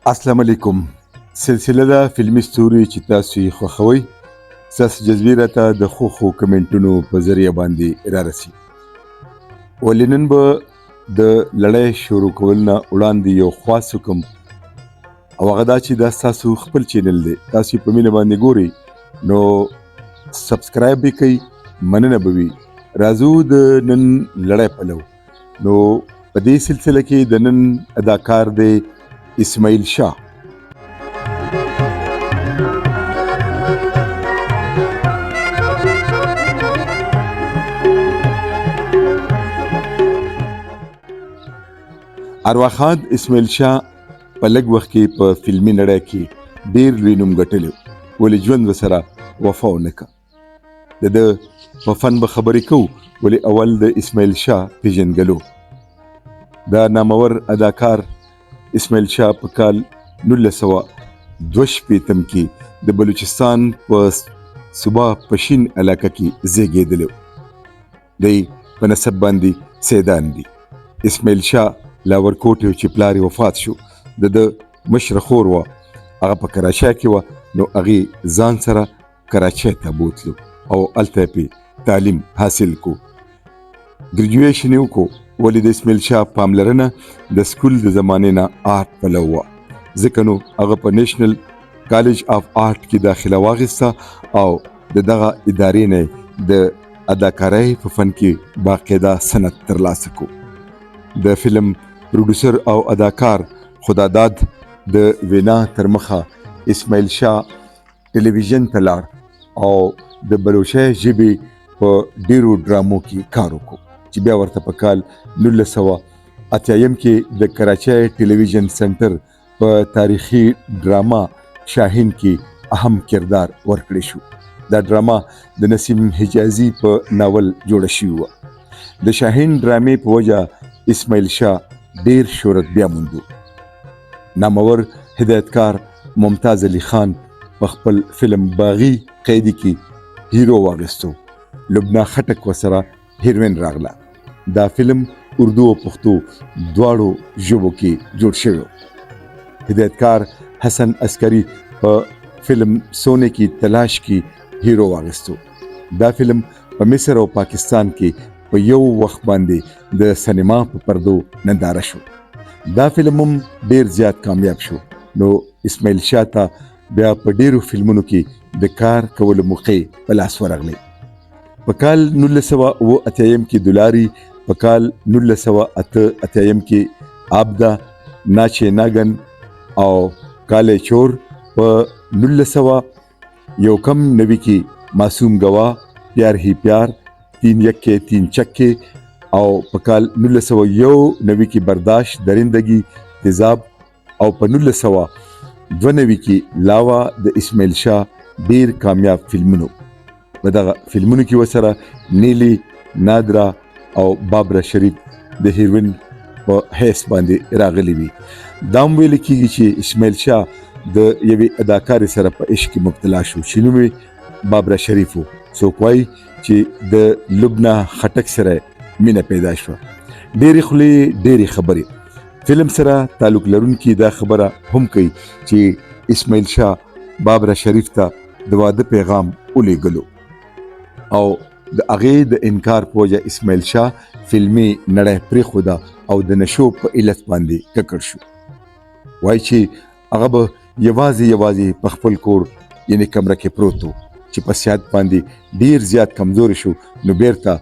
السلام علیکم. سلسله ده فلمي ستوري چې تاسو یې خوښوئ، ستاسو جذبې راته د ښو ښو کمنټونو په ذریعه باندې رارسي. ولې نن به د لړۍ شروع کول نه وړاندې یو خواست وکړم، او هغه دا چې دا ستاسو خپل چینل دی، تاسو یې په مینه باندې ګورئ، نو سبسکرایب به کړئ، مننه به وي. راځو د نن لړۍ پلو. نو په دې سلسله کې د نن اداکار دی اسماعیل شاه. ارواښاد اسماعیل شاه په لږ وخت کې په فلمي نړۍ کې ډیر لوی نوم ګټلی، ولې ژوند ورسره وفا ونه کړه. د ده په فن به خبرې کوو، ولې اول د اسماعیل شاه پیژندګلو. دا نامور اداکار اسماعیل شاه په کال 1962 کې د بلوچستان په صوبه پشین علاقه کې زیږېدلی. دی په نسب باندې سیدان دي. اسماعیل شاه لا ورکوټی و چې پلار یې وفات شو. د ده مشره خور وه، هغه په کراچۍ کې وه، نو هغې ځان سره کراچۍ ته بوتلو او هلته یې پرې تعلیم حاصل کو، ګریجویشن یې وکړو. ولې د اسماعیل شاه پاملرنه د سکول د زمانې نه آرټ پلو وه، ځکه نو هغه په نیشنل کالج آف آرټ کې داخله واخیسته او د دغه ادارې نه د اداکارۍ په فن کې باقاعده سند ترلاسه کو. د فلم پروډوسر او اداکار خداداد د وینا تر مخه اسماعیل شاه ټلویزیون ته لاړ او د بلوچۍ ژبې په ډیرو ډرامو کې کار وکړو، چې بیا ورته په کال 1980 کې د کراچۍ ټلویزیون سنټر په تاریخي ډرامه شاهین کې اهم کردار ورکړی شو. دا ډرامه د نسیم حجازي په ناول جوړه شوې وه. د شاهین ډرامې په وجه اسماعیل شاه ډیر شهرت بیا موندو. نامور هدایتکار ممتاز علي خان په خپل فلم باغی قیدی کې هیرو واغستو، لبنا خټک وسره هیروین راغله. دا فلم اردو او پښتو دواړو ژبو کې جوړ شوی. هدایتکار حسن عسکري په فلم سونے کی تلاش کې هیرو واغستو. دا فلم په مصر او پاکستان کې په یو وخت باندې د سینما په پردو ننداره شو. دا فلم هم ډیر زیات کامیاب شو، نو اسماعیل شاه ته بیا په ډیرو فلمونو کې د کار کولو موقع په لاس ورغلې. په کال 1987 کې دلاري، په کال 1988 کې عابده، ناچې ناګن او کالې چور، په 1991 کې معصوم گواه، پیار هی پیار، تین یکې تین چکې، او په کال 1991 کې برداشت، درندگی، تیزاب، او په 1992 کې لاوا د اسماعیل شاه ډیر کامیاب فلمونو. په دغه فلمونو کې وسره نیلی، نادرا او بابرا شریف د هیروین په حیث باندې راغلي وي. دا هم ویل کېږي چې اسماعیل شاه د یوې اداکارې سره په عشق کې مبتلا شو چې نوم یې بابرا شریف و. څوک وایي چې د لبنا خټک سره مینه پیدا شوه. ډېرې خولې ډېرې خبرې. فلم سره تعلق لرونکي دا خبره هم کوي چې اسماعیل شاه بابرا شریف ته د واده پیغام ولیږلو او د هغې د انکار په وجه اسماعیل شاه فلمي نړۍ پرېښوده او د نشو په علت باندې ککړ شو. وایي چې هغه به یوازې یوازې په خپل کور یعنی کمره کې پروت و، چې په صحت باندې ډیر زیات کمزوري شو، نو بیرته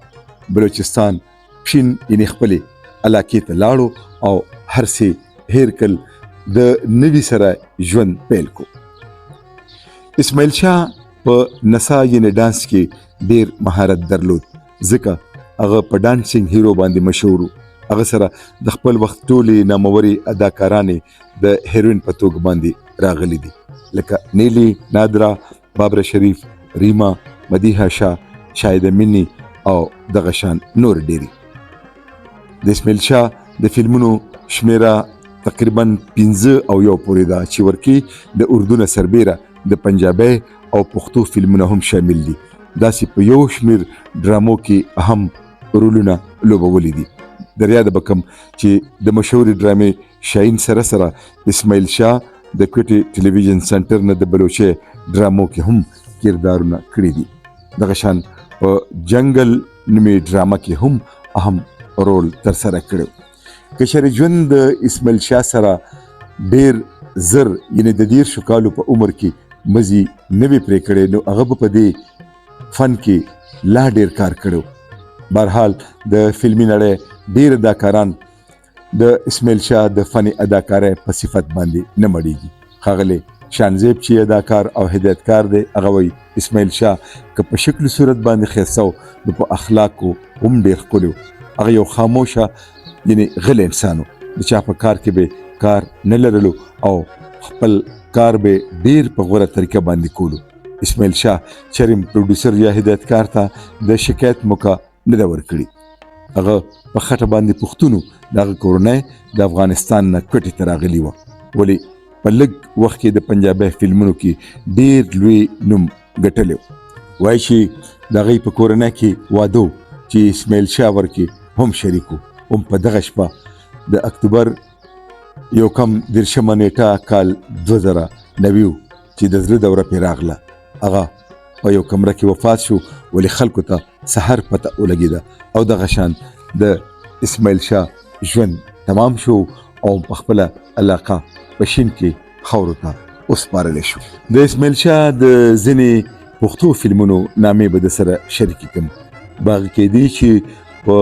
بلوچستان پشین یعنی خپلې علاقې ته لاړو او هر څه هیر کړل، د نوي سره ژوند پیل کو. اسماعیل شاه په نسا یعنی ډانس کې ډیر مهارت درلود، ځکه هغه په ډانسینګ هیرو باندې مشهور و. هغه سره د خپل وخت ټولې نامورې اداکارانې د هیروین په توګه باندې راغلي دي، لکه نیلی، نادرا، بابر شریف، ریما، مدیحه شاه، شاهده منی او دغه شان نور ډېری. د اسماعیل شاه د فلمونو شمیره تقریبا 15 او یو پورې ده، چې ورکې د اردو نه سربیره د پنجابۍ او پښتو فلمونه هم شامل دي. داسې په یو شمیر ډرامو کې هم رولونه لوبولي دي. در یاده به کم چې د مشهورې ډرامې شاهین سره سره اسماعیل شاه د کوټې ټلویزیون سنټر نه د بلوچي ډرامو کې هم کردارونه کړي دي. دغه شان په جنگل نومې ډرامه کې هم اهم رول تر سره کړو. که چېرې ژوند د اسماعیل شاه سره ډیر زر، یعنی د 30 کالو په عمر کې مزي نه وي پرې کړی، نو هغه به په دې فن کې لا ډیر کار کړو. بهرحال د فلمي نړۍ ډیر اداکاران د اسماعیل شاه د فن اداکارۍ په صفت باندې نه مړیږي. ښاغلی شانزیب چې اداکار او هدایتکار دی، هغه وایي اسماعیل شاه که په شکل صورت باندې ښایسته و، نو په اخلاقو هم ډېر ښکلی و. هغه یو خاموشه یعنی غلی انسان و، د چا په کار کې به کار نه لرلو او خپل کار به ډېر په غوره طریقه باندې کولو. اسماعیل شاه چرم پروډوسر یا هدایتکار ته د شکایت موقع نه ده ورکړي. هغه په خټه باندې پښتونو، د هغه کورنۍ د افغانستان نه کوټې ته راغلي وه، ولې په لږ وخت کې د پنجابي فلمونو کې ډیر لوی نوم ګټلی. وایي چې د هغوی په کورنۍ کې واده و چې اسماعیل شاه ورکې هم شریک و. هم په دغه شپه د اکتوبر 31 نیټه کال 2090 چې د زړه دوره پرې راغله، هغه په یو کمره کې وفات شو، ولې خلکو ته سحر پته ولګېده او دغه شان د اسماعیل شاه ژوند تمام شو او په خپله علاقه پشین کې خاورو ته وسپارل شو. د اسماعیل شاه د ځینې پښتو فلمونو نامې به د سره شریکې کړم. باغ کې دی چې په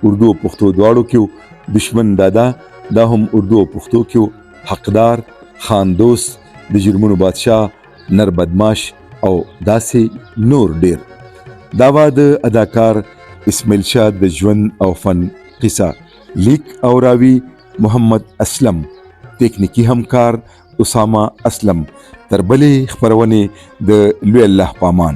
اردو او پښتو دواړو کې، دشمن دادا، دا هم اردو او پښتو کې، حقدار، خان دوست، د جرمونو بادشاه، نر بدماش او داسې نور ډیر. دا وا د اداکار اسماعیل شاه د ژوند او فن قصه. لیک او راوی محمد اسلم، تکنیکی همکار اسامه اسلم. تر بلې خپرونې د لوی الله پامان.